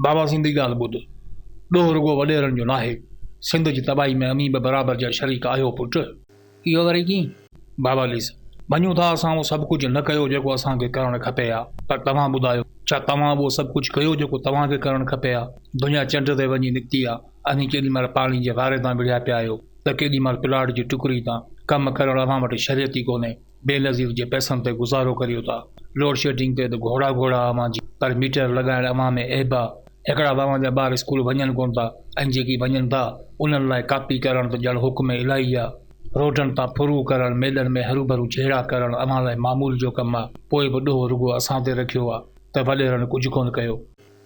بابا سنڌي ڳالهه ٻڌ، ڏوهه رڳو وڏيرن جو ناهي، سنڌ جي تباهي ۾ اوهين به برابر جا شريڪ آهيو پٽ. اهو وري ڪيئن؟ بابا ڏس، مڃون ٿا اسان اهو سڀ ڪجهه نه ڪيو جيڪو اسان کي ڪرڻ کپي ها، پر توهان ٻڌايو، ڇا توهان اهو سڀ ڪجهه ڪيو جيڪو توهان کي ڪرڻ کپي ها؟ دنيا چنڊ تي وڃي نڪتي آ، اوهين ڪيڏي مهل پاڻي جي واري تان وڙهيا پيا آهيو ته ڪيڏي مهل پلاٽ جي ٽڪري تان، ڪم ڪرڻ اوهان وٽ شريعت ئي ڪونهي. بينظير جي پئسن تي گذارو ڪريو ٿا. لوڊشيڊنگ تي ته گهوڙا گهوڙا اوهان جي پر ميٽر لڳائڻ اوهان ۾ عيب آ. هڪڙا به اوهان جا ٻار اسڪول وڃن ڪونه ٿا ۽ جيڪي وڃن ٿا انهن لاء ڪاپي ڪرڻ ته ڄڻ حڪم الاهي آ. روڊن تان ڦرو ڪرڻ، ميلن ۾ هروڀرو جهيڙا ڪرڻ اوهان لاء معمول جو ڪم آ. پوء به ڏوهه رڳو اسان تي رکيو آ ته وڏيرن ڪجهه ڪونه ڪيو.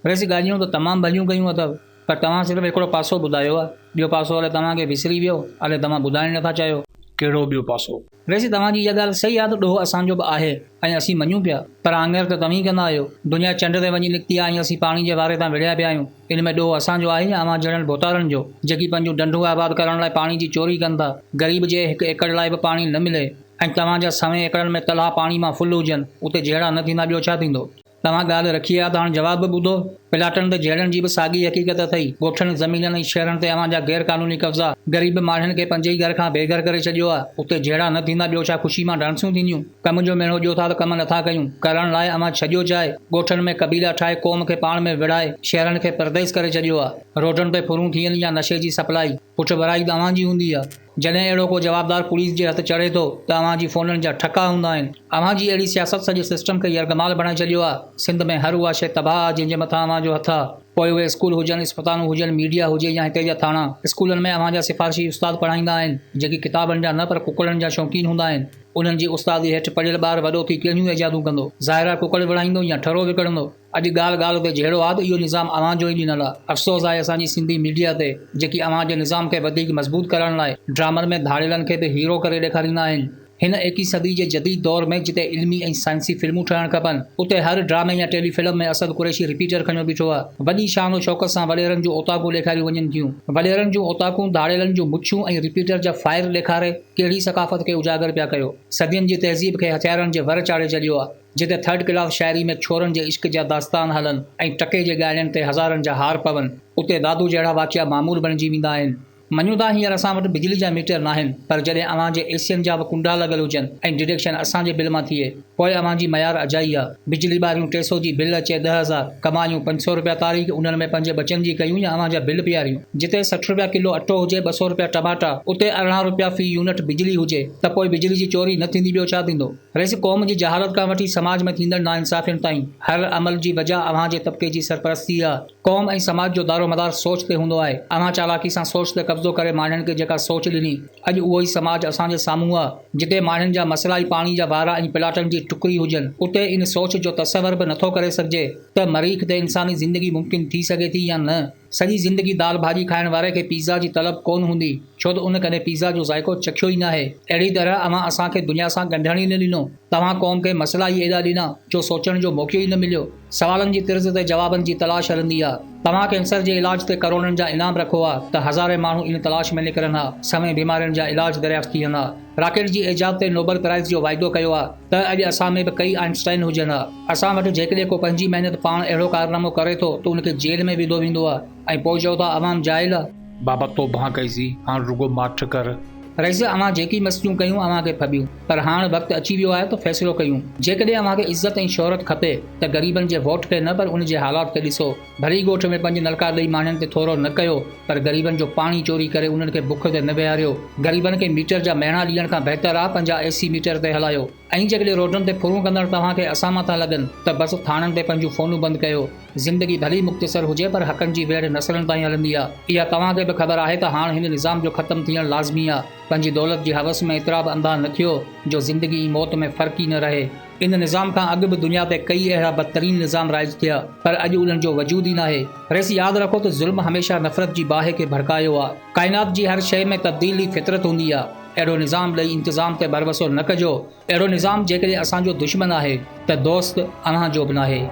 رئيس ڳالهيون ته تمام ڀليون ڪيون اٿو پر توهان صرف هڪڙو پاسو ٻڌايو آ. ٻيو پاسو الائي توهان کي وسري ويو الائي توهان ٻڌائڻ نٿا چاهيو. ڪهڙو ٻيو پاسو؟ رئيس توهان جي اها ڳالهه صحيح آهي ته ڏوهه اسان جو به آهي ۽ اسين مڃون پيا پر آڱر ته توهين ڪندا آهيو. دنيا چنڊ تي وڃي نڪتي آهي ۽ اسين پاڻي جي واري تان وڙهيا پيا آهيون. ان ۾ ڏوهه اسان جو آهي يا اوهان جهڙن ڀوتارن جو، جيڪي پنهنجون ڍنڍون آباد ڪرڻ لاء پاڻي جي چوري ڪن ٿا. غريب جي هڪ ايڪڙ لاء به پاڻي نه ملي ۽ توهان جا سوين ايڪڙن ۾ تلاء پاڻي مان فل هجن، اتي جهيڙا نه ٿيندا ٻيو ڇا ٿيندو؟ توهان ڳالهه رکي آ ته هاڻ جواب به ٻڌو. پلاٽن تي جهيڙن جي به ساڳي حقيقت اٿئي. ڳوٺن، زمينن ۽ شهرن تي اوهان جا غير قانوني قبضا غريب ماڻهن کي پنهنجي ئي گهر کان بي گهر ڪري ڇڏيو آ. اتي جهيڙا نه ٿيندا ٻيو ڇا خوشي مان ڊانسون ٿينديون. ڪم جو ميڻو ڏيو ٿا ته ڪم نٿا ڪيون. ڪرڻ لاء اوهان ڇڏيو جاء. ڳوٺن ۾ قبيلا ٺاهي قوم کي پاڻ ۾ وڙهائي شهرن کي پرديس ڪري ڇڏيو آ. روڊن تي ڦرون ٿين يا نشي جي سپلائي، پٺڀرائي ته اوهان جي هوندي آ. جڏهن اهڙو ڪو جوابدار پوليس جي هٿ چڙهي ٿو ته اوهان جي فونن جا ٺڪا هوندا آهن. اوهان جي اهڙي سياست سڄي سسٽم کي يرغمال بڻائي ڇڏيو آهي. سنڌ ۾ هر اها شيء تباهه آهي جنهن جي مٿان اوهان جو هٿ آهي. پوء اهي اسڪول هجن، اسپتالون هجن، ميڊيا هجي يا هتي جا ٿاڻا. اسڪولن ۾ اوهان جا سفارشي استاد پڙهائيندا آهن، جيڪي ڪتابن جا نه پر ڪڪڙن جا شوقين هوندا آهن. انهن جي استادي هيٺ پڙهيل ٻار وڏو ٿي ڪهڙيون ايجادون ڪندو؟ ظاهر آهي ڪڪڙ وڙهائيندو يا ٺرو وڪڻندو. اڄ ڳالهه ڳالهه تي جهيڙو آ ته اهو نظام اوهان جو ئي ڏنل آ. افسوس آهي اسان جي سنڌي ميڊيا تي جيڪي اوهان جي نظام کي وڌيڪ مضبوط ڪرڻ لاء ڊرامن ۾ ڌاڙيلن کي به هيرو ڪري ڏيکاريندا آهن. هن ايڪيهين صدي جي جديد دور ۾ جتي علمي ۽ سائنسي فلمون ٺهڻ کپن اتي هر ڊرامي يا telefilm ۾ Asad Qureshi repeater کنيو بيٺو آ. وڏي شان و شوڪت سان وڏيرن جون اوطاقون ڏيکاريون وڃن ٿيون. وڏيرن جون اوطاقون، ڌاڙيلن جون مڇون ۽ رپيٽر جا فائر ڏيکاري ڪهڙي ثقافت کي اجاگر پيا ڪيو. صدين جي تهذيب کي هٿيارن جي ور چاڙهي ڇڏيو آ. جتي ٿرڊ ڪلاس شاعري ۾ ڇورن جي عشق جا داستان هلن ۽ ٽڪي جي ڳاڙين تي هزارن جا هار پون، اتي دادو جهڙا واقعا معمول بڻجي ويندا آهن. مڃون ٿا هينئر اسان وٽ بجلي جا ميٽر ناهن، پر جڏهن اوهان جي اي سين جا به ڪنڊا لڳل هجن ۽ ڊڊڪشن اسان جي بل مان ٿئي، پوء اوهان جي ميار اجائي آ. بجلي ٻاريون 300 جي بل اچي 10,000، ڪمايون 500 رپيا تاريخ، انهن ۾ پنهنجي ٻچن جي ڪيون يا اوهان جا بل پياريون. جتي 60 رپيا ڪلو اٽو هجي، 200 رپيا ٽماٽا، اتي 18 رپيا في يونٽ بجلي هجي ته پوء بجلي جي چوري نه ٿيندي ٻيو ڇا ٿيندو؟ رئيس قوم جي جهالت کان وٺي سماج ۾ ٿيندڙ ناانصافين تائين هر عمل جي وجه اوهان جي طبقي جي سرپرستي آ. قوم ۽ سماج جو دارومدار سوچ تي هوندو آهي. اوهان چالاڪي سان سوچ تي قبضو ڪري ماڻهن کي جيڪا سوچ ڏني، اڄ اهو ئي سماج اسان جي سامهون آ. جتي ماڻهن جا مسئلا ئي پاڻي جا وارا ۽ پلاٽن جي ٽڪري هجن، اتي ان سوچ جو تصور به نٿو ڪري سگهجي ته مريخ تي انساني زندگي ممڪن ٿي سگهي ٿي يا نه. سڄي زندگي دال ڀاڄي کائڻ واري کي پيزا جي طلب ڪونه هوندي، ڇو ته ان ڪڏهن پيزا جو ذائقو چکيو ئي ناهي. اهڙي طرح اوهان اسان کي دنيا سان ڳنڍڻ ئي نه ڏنو. توهان قوم کي مسئلا ئي ايڏا ڏنا، جو سوچڻ جو موقعو ئي نه مليو. سوالن جي طرز تي جوابن جي تلاش هلندي آ. توهان ڪينسر جي علاج تي ڪروڙن جا انعام رکو ها ته هزارين ماڻهو ان تلاش ۾ نڪرن ها، سوين بيمارين جا علاج دريافت ٿين ها. راڪيٽ جي ايجاد تي نوبل پرائز جو واعدو ڪيو ها ته اڄ اسان ۾ به ڪئي آئنسٽائن هجن ها. اسان وٽ جيڪڏهن ڪو پنهنجي محنت پاڻ اهڙو ڪارنامو ڪري ٿو ته ان کي جيل ۾ وڌو ويندو آ ۽ پوء چئو ٿا عوام جاهل آ. بابا توبهان ڪئي سي هاڻ رڳو ماٺ ڪر. رئيس اوهان جيڪي مستيون ڪيون اوهان کي ڦٻيون پر هاڻ وقت اچي ويو آهي ته فيصلو ڪيون. جيڪڏهن اوهان کي عزت ۽ شهرت کپي ته غريبن جي ووٽ کي نه پر ان جي حالات کي ڏسو. ڀلي ڳوٺ ۾ پنج نلڪا ڏئي ماڻهن تي ٿورو نه ڪيو پر غريبن جو پاڻي چوري ڪري انهن کي بک تي نه ويهاريو. غريبن کي ميٽر جا مهڻا ڏيڻ کان بهتر آ پنهنجا اي سي ميٽر تي هلايو. ۽ جيڪڏهن روڊن تي ڦرون ڪندڙ توهان کي اسان مان ٿا لڳن ته بس ٿاڻن تي پنهنجون فونون بند ڪيو. زندگي ڀلي مختصر هجي پر حقن جي ويڙهه نسلن تائين هلندي آ. اها توهان کي به خبر آهي ته هاڻ هن نظام جو ختم ٿيڻ لازمي آ. پنهنجي دولت جي حوس ۾ ايترا به انڌا نه ٿيو جو زندگي ۽ موت ۾ فرق ئي نه رهي. ان نظام کان اڳ به دنيا تي ڪيئي اهڙا بدترين نظام رائج ٿيا پر اڄ انهن جو وجود ئي ناهي. رئيس ياد رکو ته ظلم هميشه نفرت جي باهه کي ڀڙڪايو آ. ڪائنات جي هر شيء ۾ تبديلي فطرت هوندي آ. اهڙو نظام ڏئي انتظام تي ڀروسو نه ڪجو. اهڙو نظام جيڪڏهن اسان جو دشمن آهي ته دوست اوهان جو به ناهي.